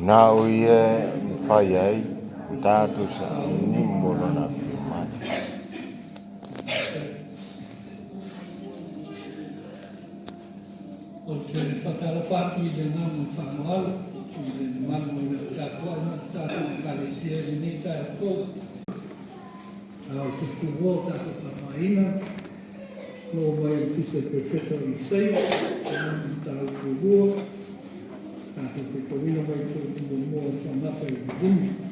Na o ia e mafai ai ona tatou sauni mo Lona afio mai. Ou te faatalofa atu i le agaga o le faaaloalo i le mamalu o le tapuai ma le tatou Ekalesia i lenei taeao fou. A o te tuua o tatou faaaogaina, maua mai i le Tusi a le Perofeta o Isaia, mataupu 2, tatou faitauina mai le muamua o Toanapa i le 5.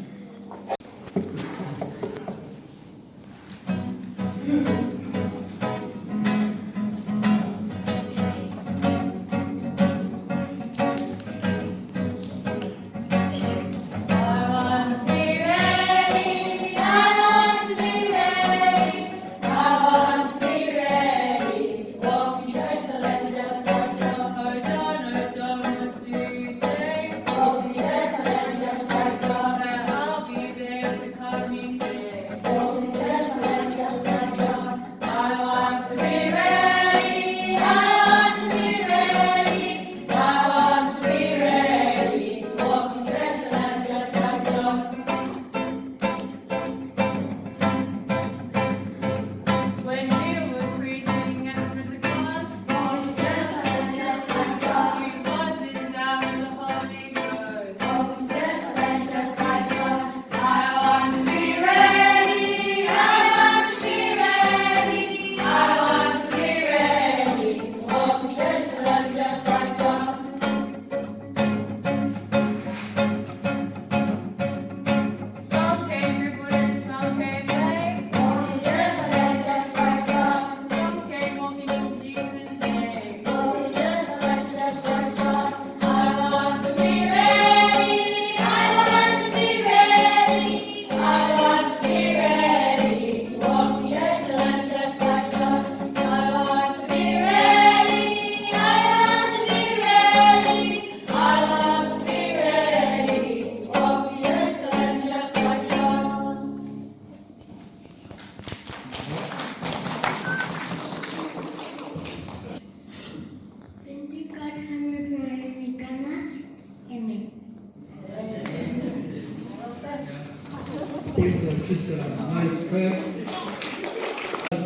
Give the kids a nice clap.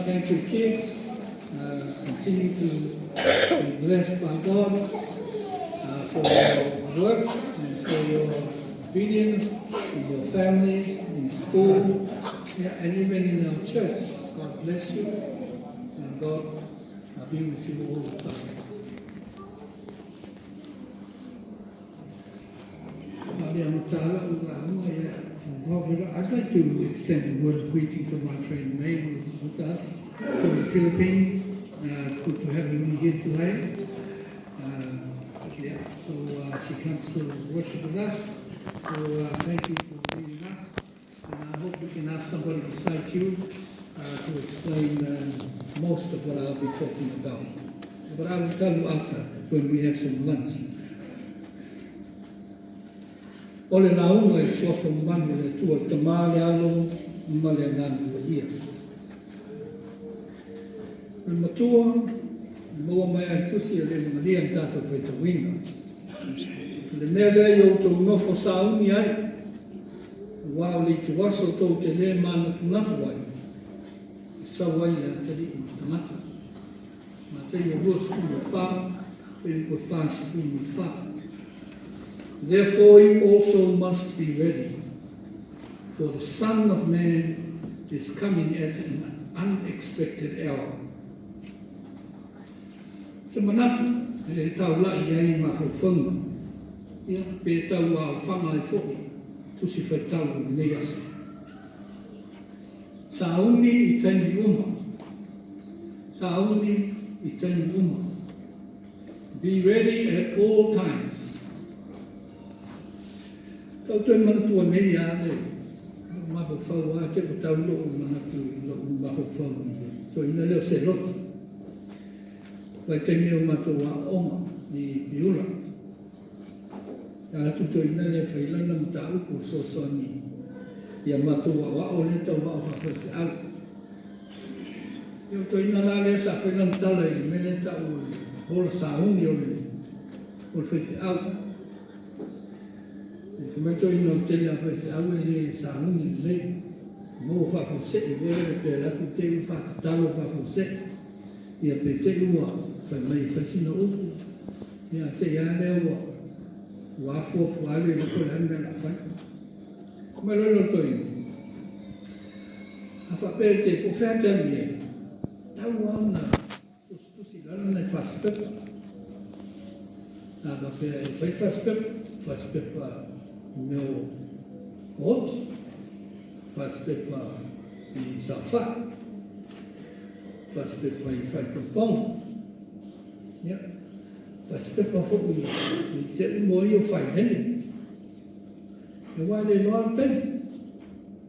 Thank you, kids. Continue to be blessed by God for your work and for your obedience in your families, in school, yeah, and even in our church. God bless you, and God be with you all the time. I'd like to extend a word of greeting to my friend May, who is with us from the Philippines. It's good to have you here today. Yeah, so she comes to worship with us. So thank you for being us. And I hope we can ask somebody beside you to explain most of what I'll be talking about. But I will tell you after, when we have some lunch. O le lauga i suafa mamalu o le Atua, le Tama, le Alo ma le Agaga Paia. O le matua, maua mai ai tusi e le magalia na tatou faitauina. O le mea lea i outou nofo sauni ai, aua o le ituaso tou te le manatunatu ai, e sau ai le atalii o le tagata. Mataio 24, fuaiupu 44. Therefore you also must be ready, for the Son of Man is coming at an unexpected hour. Se manatu e taulai ai mafaufauga, ia, pe tau aofaga ai foi tusi faitau o lenei aso. Sauni i taimi uma. Sauni i taimi uma. Be ready at all times. Tau toe manatua nei a le mafaufau a te ua tau lou manatu i lou mafaufau i le toeaina lea o Seloti. Vaitaimi o matou aoaoga i Piula. E ala atu toeaina lea e fai lana mataupu fesoasoani ia matou aoao lea tau aao faafaifeau. Ia o toeaina la lea sa fai lana tala i le mea lea e tau o le hola sauni o le O le faifeau. E fai mai toeaiina o le tele lava o faifeau e le sauni lelei. Maua faafuasei foi lele pe alu atu te i ua faatatalo faafuasei. Ia pe te i ua fai mai e fai sina upu. Ia ae te i lava lea ua ua afuafua lava le iloa po o le a le mea o le a fai. Fai mai loa lea o le toeaina, a faapea e te po o fea e te alu i ai, tau lava ona tusitusi i lalo nai fasipepa. A faapea e fai fasipepa, fasipepa i mea o oti, fasipepa i saofai, fasipepa i faaipoipoga, ia, fasipepa foi i te uma ia o failele. Aua e le iloa lava le taimi,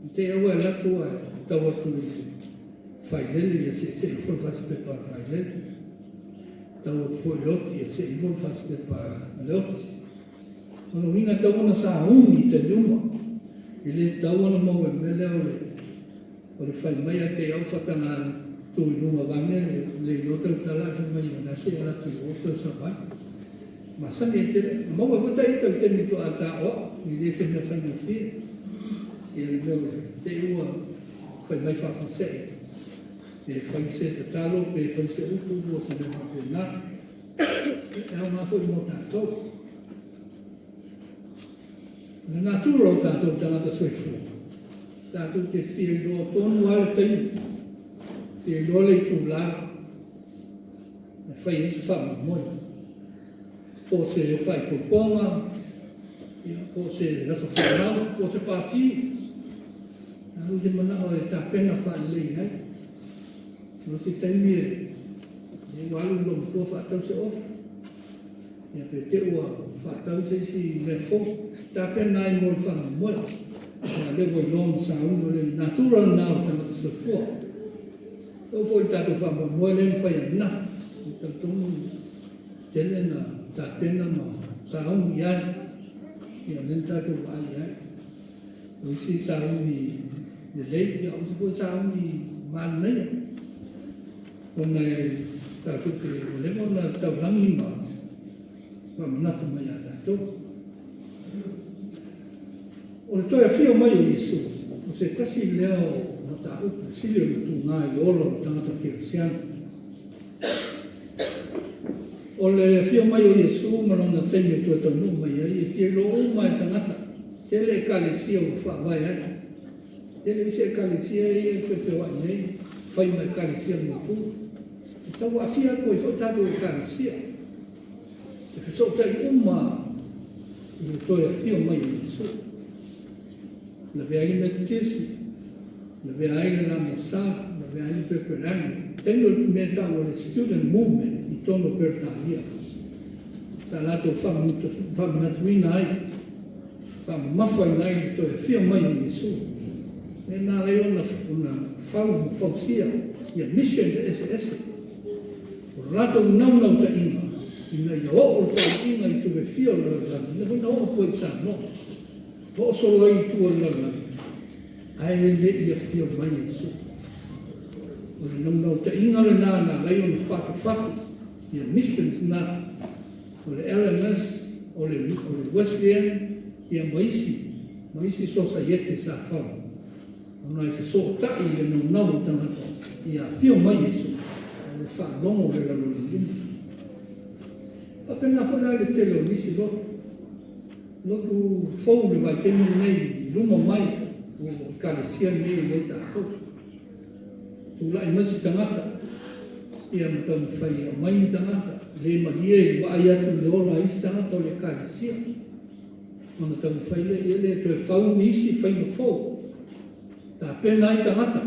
i te i lava ua e alu atu ae tau atu i le failele ia seisei ifo le fasipepa a le failele, tau atu foi i le oti ia sei ifo le fasipepa a le oti. O lona uiga e tatau ona sauni i taimi uma, e le tatau ona maua i le mea lea o le o le fai mai ae te i lava ua faataga tu i luga vaeane le iloa tautala ae fai mai o lea se i alu atu i o toe sau ai. Masani ai tele. Maua foi ta ita i le taimi faatoa ta aoao, e le se mea faigofie. Ia le mea o le te i ua fai mai faafuasei e fai se tatalo pe fai se upu po o se mea faapena. E aoga foi mo tatou. O le natura o tatou tagata soifua, tatou te fia iloa tonu lava le taimi, fia iloa le itula e fai ai se faamoemoe, po o se faaipoipoga, po o se aso fanau, po o se pati. Tatou te manao e tapena faalelei ai. O se taimi e ua alu le loomatua faatau se ofi. Ia pe te i ua faatau se isi mea fou, tapena ai mo le faamoemoe. Ia lea ua iloa ma sauni o le natura lena o le tagata soifua. E oo foi i le tatou faamoemoe lea na fai ananafi, e talitonu tele na tapena ma sauni i ai, ia lea na tatou vaai i ai. O isi sauni lelei, ia o isi foi sauni manaia. Ona e tatou te, ua leva ona taulagi ma faamanatu mai ia tatou. O le toe afio mai o Iesu, o se tasi lea o mataupu sili ona tuga i le ola o le tagata kerisiano. O le afio mai o Iesu ma lona taimi e toe taunuu mai ai, e fia iloa uma e tagata, tele ekalesia ua faavae ai. Tele isi Ekalesia ia e feofeoai nei, fai ma Ekalesia mautu. E tau aafia atu ai foi tatou Ekalesia. E fesootai uma i le toe afio mai o Iesu. Lavea ai le Metotisi, lavea ai le LMS, lavea ai le Pepereani. Taimi o le mea e tau o le Student Movement i totonu o Peretania, sa latou faamanatuina ai faamamafaina ai le toe afio mai o Iesu. Lea na ala ai ona fau ma fausia ia missions eseese. O le latou naunautaiga ina ia oo le faauiga i itu e fia o le lalolagi, lea foi na oo atu ai i Samoa. Oo solo ai i tua o le lalolagi, ae le i afio mai Iesu. O le naunautaiga lena na ala ai ona fatufatu ia missions na. O le LMS, o le Wesleyan, ia ma isi, ma isi sosaiete sa fau, ona e fesootai i le naunau o tagata ia afio mai Iesu, a ua faalogo le lalolagi uma. Faapena foi la i le tele o nisi lotu, lotu fou i le vaitaimi lenei i luma mai o Ekalesia nei o i ai tatou. Tulai mai se tagata, ia ma taumafai e aumai ni tagata, le malie i le vaai atu i le ola a isi tagata o le Ekalesia, ona taumafai lea ia le toe fau nisi faiga fou, tapena ai tagata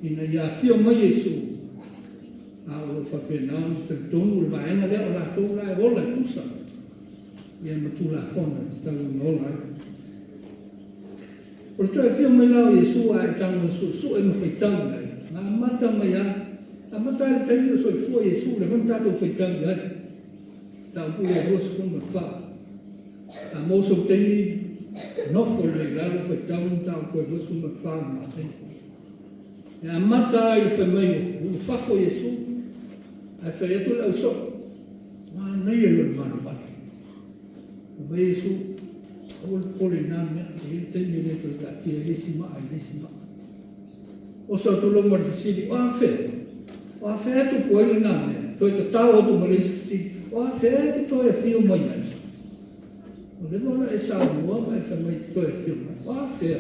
ina ia afio mai Iesu, a o lo o faapena ona talitonu le vaega lea o latou la e ola e tusa ia ma Tulafono e tatau ona ola ai. O le toe afio mai la o Iesu a e tago e suesue ma faitau i ai, na amata mai a, amata i le taimi o soifua Iesu, lea foi na tatou faitau i ai, mataupu lea 24. A maua sou taimi, nofo lelei i lalo faitau le mataupu e 24 o Matei. E amata ai le fai mai o ulufafo Iesu, ae fai atu le ausoo. Manaia ia o le manumanu. Fai mai Iesu, Aua le popole i na mea, e i ai le taimi e le toe taatia ai le isi maa i le isi maa. Oso atu loa ma le fesili, O afea? O afea e tupu ai lena mea? Toe tatao atu ma le isi fesili, O afea e te toe afio mai ai? Ua leva ona e saunoa ma e fai mai e te toe afio mai. O afea?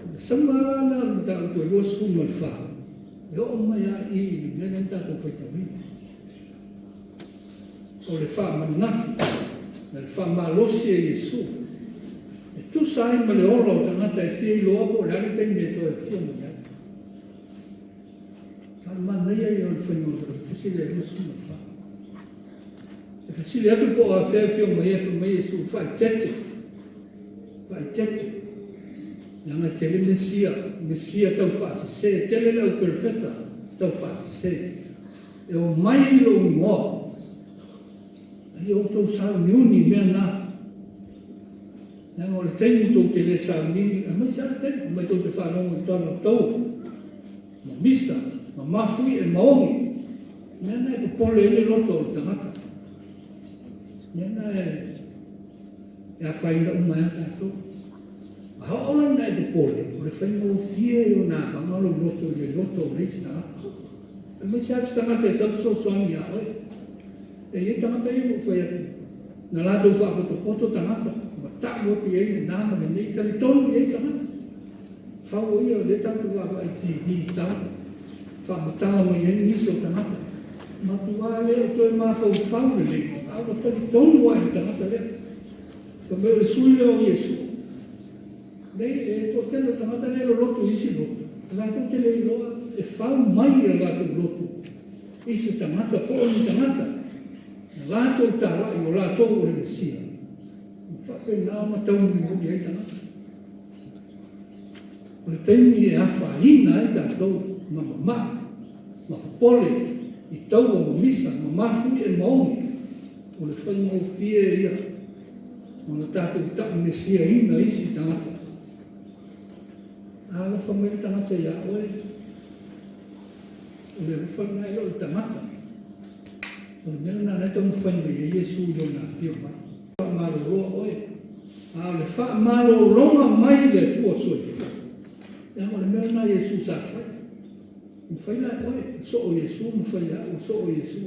O le sauga la lena o le mataupu e 24, e oo mai lava i i i le mea lea na tatou faitauina. O le faamanatu ma le faamalosi e Iesu e tusa ai ma le ola o tagata e fia iloa po o le a le taimi e toe afio mai ai. A o le manaia ia o le faiga o le tusi lea e 24. E fesili atu po o afea e afio mai ai, fai mai Iesu, faaeteete, faaeteete. Leaga e tele Mesia, Mesia taufaasese, tele le au perofeta taufaasese. E omai i lou igoa, a ia outou sauniuni i mea na. Leaga o le taimi tou te le sauniuni, aemaise lava le taimi mai tou te faalogo i tala o taua, ma misa, ma mafuie, ma ogi. Mea na e popole ai le loto o le tagata. Mea na e e afaina uma ai a tatou. A oo la ina e popole, o le faigofie ia ona avaga lou loto i le loto o le isi tagata. Aemaise lava se tagata e sau fesoasoani ia oe. E i ai tagata ia ua ou fai atu, na latou faapotopoto tagata, ma tau atu i ai lena ma lenei, talitonu i ai tagata. Fau ia, o lea tatou te vaavaai i TV i tala, faamatala mai ai nisi o tagata. Matua le o toe mafaufau lelei, a ua talitonu lava i le tagata lea. Fai mai o le sui lea o Iesu. Nei, e toatele o tagata lea e loloto i isi lotu, latou te le iloa e fau mai e latou lotu i se tagata po o ni tagata na latou talai o latou o le Mesia. Ua faapena ona taumulimuli ai tagata. O le taimi e afaina ai tatou ma mama'i ma popole i taua ma misa ma mafuie ma ogi, o le faigofie ia ona tatou ta'umesiaina isi tagata. A alofa mai le tagata iā oe, o le alofa lena e le o le tagata. O le mea lena la e taumafai mai ai Iesu i Lona afio mai. Faamaloloa oe, a o le faamalologa mai le Atua Soifua. Leaga o le mea lena a Iesu sa fai. Mafai la e oe, soo Iesu, mafai e au, soo Iesu.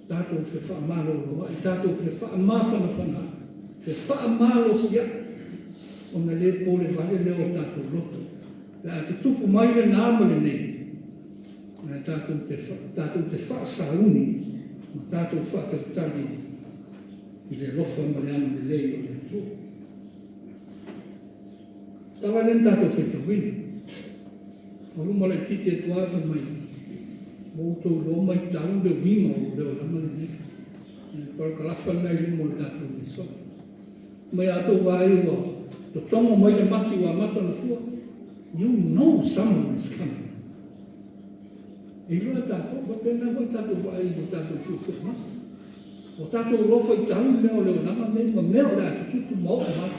Tatou fefaamaloloai, tatou fefaamafanafanaai, fefaamalosiai, ona le pole vale lea o tatou loto. Pe a tutupu mai lena ma lenei, ae tatou te, tatou te faasauni ma tatou faatalitali i le alofa ma le agalelei o le Atua. Tala lea na tatou faitauina. O luma laitiiti atu lava fai mai, ua outou iloa maitau le uiga o le olaga lenei. Le parakalafa lena i luma o le tatou lesona. Mai a outou vaai ua totogo mai le mati ua amata ona fua, you know someone is coming. E iloa e tatou, faapena foi tatou vaai i le tatou siosiomaga. Ua tatou iloa faitau mea o le olaga lenei ma mea o le a tutupu ma oo mai.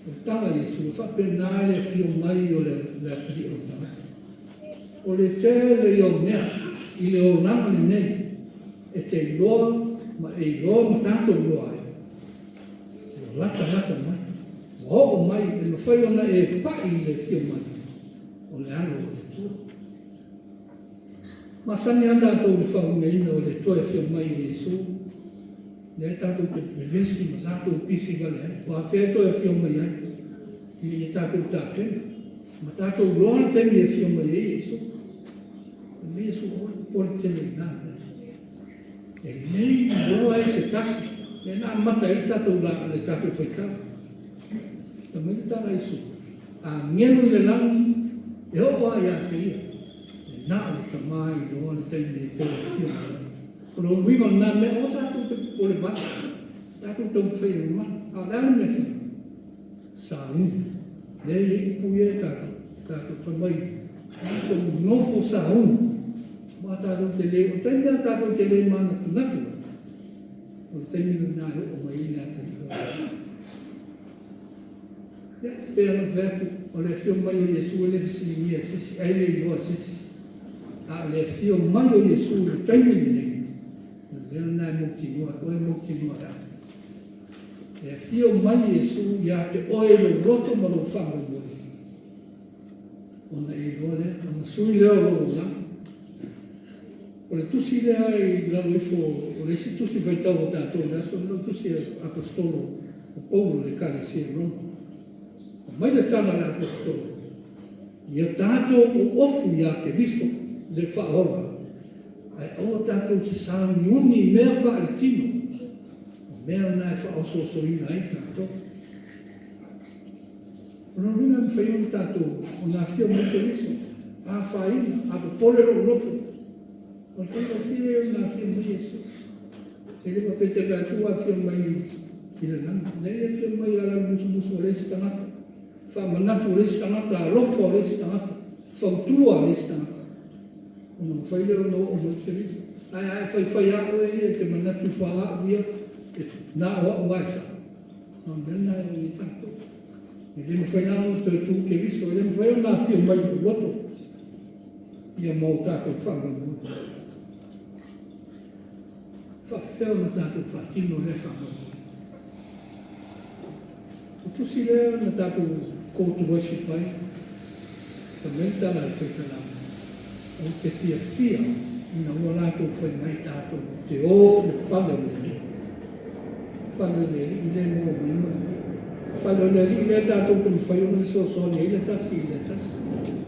O le tala a Iesu, e faapena le afio mai o le atalii o le tagata. O le tele ia o mea i le olaga lenei e te iloa ma e iloa ma tatou iloa ai, ua latalata mai, ua oo mai, e mafai ona e pai i le afio mai o le Alo o le Atua. Masani lava tatou i le faauigaina o le toe afio mai o Iesu. Lea tatou te vevesi ma tatou pisi vale ai, o afea e toe afio mai ai, ina ia tatou tapena, ma tatou iloa le taimi e afio mai ai Iesu. Fai mai Iesu, Aua le popole tele i na mea. E le iloa e se tasi, lea na amata ai le tatou la, le tatou faitau. Fai mai le tala a Iesu, Agelu i le lagi, e oo lava ia te ia, e na o le Tama e iloa le taimi e toe afio mai ai. O lona uiga o lena mea, aua tatou te popole vale, tatou taumafai e mamata. A o le a le mea e fai? Sauni. Lea e i ai upu ia e tatou, tatou fai mai, tatou nofo sauni. Aua tatou te le, o le taimi lava tatou te le manatunatu ai, o le taimi lena e oo mai ai le atalii o le Ia, pei ona ou fai atu, o le afio mai o Iesu e le fesiligia e se isi, ai le iloa e se isi. A o le afio mai o Iesu i le taimi lenei, o le mea lena e mautinoa e oe, mautinoa e au. E afio mai Iesu ia te oe i lou loto ma lou faamoemoe, ona e iloa lea, ona sui lea o lou agaga. O le tusi lea i lalo ifo o le isi tusi faitau a tatou i le aso lenei, o le tusi a Aposetolo o Paulo i le Ekalesia i Roma. Aumai le tala a le Aposetolo, Ia tatou ofu ia Keriso le Faaola, ae aua tatou te sauniuni i mea faaletino, o mea na e faaosoosoina ai tatou. O lona uiga e mafai ona tatou ona afio mai Keriso, a afaina, a popole lou loto, o le faigofie ia ona afio mai Iesu. E le faapea e te vaai atu ua afio mai i le lagi. Leai, e afio mai e ala i le musumusu o le isi tagata, faamanatu o le isi tagata, alofa o le isi tagata, fautua a le isi tagata. Ona mafai lea ona oo mai Keriso. Ae a e faifai lava oe ia e te manatu ifo lava au ia, na o au lava e sao. O le mea lena e oo i ai tatou. E le mafai la ona toe tu Keriso, e le mafai ona afio mai i lou loto ia ma o tatou faamoemoe. E faapefea ona tatou faatino lea faamoemoe? O tusi lea na tatou call to worship ai, fai mai le tala a le faifelau, Ou te fiafia ina ua latou fai mai tatou te o i le fale o le Alii. Fale o le Alii lea e maua mai ai manuia. Fale o le Alii lea tatou te mafai ona fesoasoani ai le tasi i le tasi.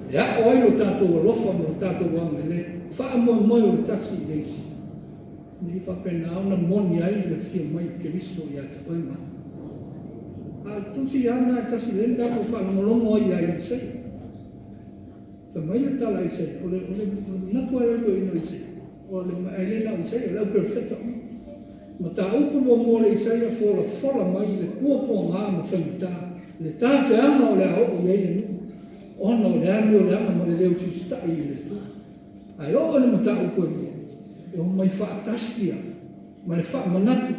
E ao ai lo tatou alofa ma lo tatou agalelei, faamoemoe o le tasi i le isi. Ina ia faapena ona moni ai le afio mai o Keriso ia te oe ma au. A o le tusi lava lena e tasi lea na tatou faalogologo ai ia Isaia. Fai mai le tala a Isaia, o le, o le manatu lava o le toeaina o Isaia, o le, ae le na o Isaia, o le auperofeta uma. Mataupu muamua o le Isaia, folafola mai le puapuaga ma faigata, le tafeaga o le a oo i ai le nuu, ona o le amioleaga ma le le usiusitai i le Atua. Ae oo i le mataupu e lua, e omai faatasi ia ma le faamanatu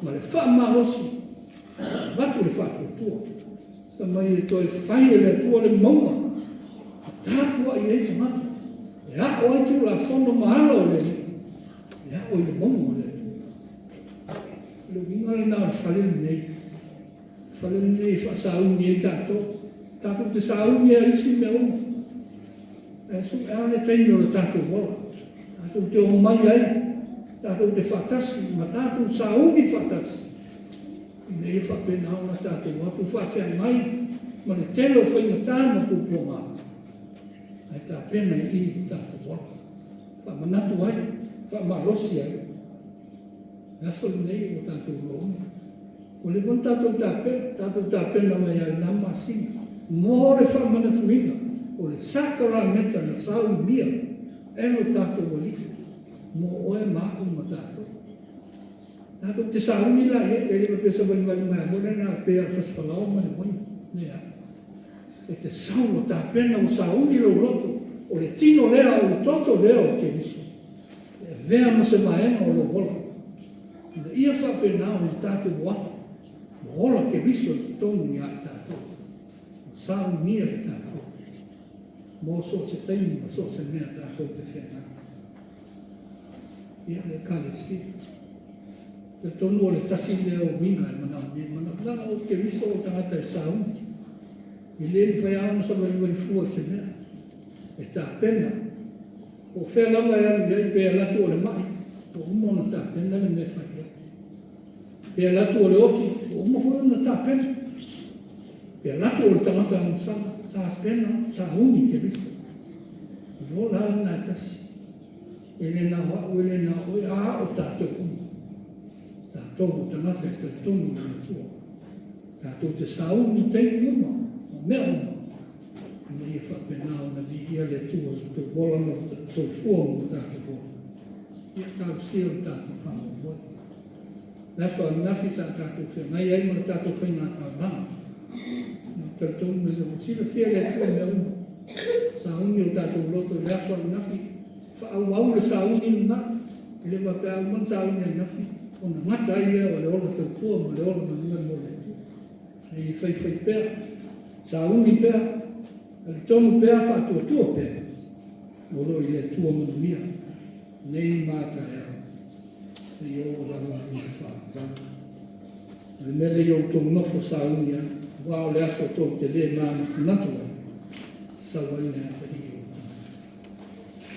ma le faamalosi e avatu le faatuatua. Fai mai e toe fai e le Atua le mauga e tapuai ai tagata, e ao ai tulafono ma ala o le Alii, e ao i le mauga o le Atua. O le uiga lena o le fale lenei, le fale lenei e faasauni ai tatou. Tatou te sauni ai isi mea uma. Ae sue lava le taimi o le tatou ola, tatou te omai ai, tatou te faatasi ma tatou sauni faatasi, ina ia faapena ona tatou o atu faafeagai ma le tele o faigata ma puapuaga, ae tapena i i le tatou ola. Faamanatu ai, faamalosi ai. Le aso lenei ua tatou iloa uma. Ua leva ona tatou tapena, tatou tapena mai lava i lena masina mo le faamanatuina o le sakaramenta na saunia e lo tatou Alii mo oe ma au ma tatou. Tatou te sauni la i ai, e le faapea savalivali mai lava foi lea na o le pea o le fasifalaoa ma le uaina. Leai. E te sau ua tapena, ua sauni lou loto, o le tino lea, o le toto lea o Keriso, e avea ma se vaega o lou ola. Ina ia faapena ona tatou o atu, ua ola Keriso i totonu ia i tatou, ua saunia i tatou, mo so o se taimi ma so o se mea tatou te feagai. Ia, le Ekalesia. Talitonu o le tasi lea o uiga e manaomia, e manaomia o Keriso o tagata e sauni. E le mafai lava ona savalivali fua i se mea. E tapena. Po o fea lava e alu i ai, pe alu atu o le mai, ua uma ona tapena le mea e fai i ai. Pe alu atu o le oti, ua uma foi ona tapena. Pe alu atu o le tagata agasala, tapena, sauni Keriso. O le ola lava lena e tasi. E le na o au, e le na o oe, a o tatou uma. Tatou o tagata e talitonu i le Atua. Tatou te sauni i taimi uma, ma mea uma, ina ia faapena ona viia le Atua i lo outou ola ma lo soifua ma lo tatou ola. Ia talosia lo tatou faamoemoe. Le aso ananafi sa tatou feagai ai ma le tatou faigataulaga. Ou te talitonu e le o silafia e le Atua mea uma. Sauni o tatou loto i le aso ananafi, faaauau le sauni lena. E le faapea a uma ona sauni ananafi ona gata ai lea o le ola tautua ma le ola galue mo le Atua. Ia faifai pea, sauni pea, talitonu pea, faatuatua pea. O lo o i le Atua manuia nei ma a taeao seia oo lava i le faavavau. O le mea lea ia outou nofo sauni ai, aua o le aso tou te le manatunatu ai, e sau ai le Atalii o le tagata.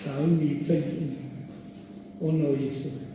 Sauni i taimi uma ona o Iesu.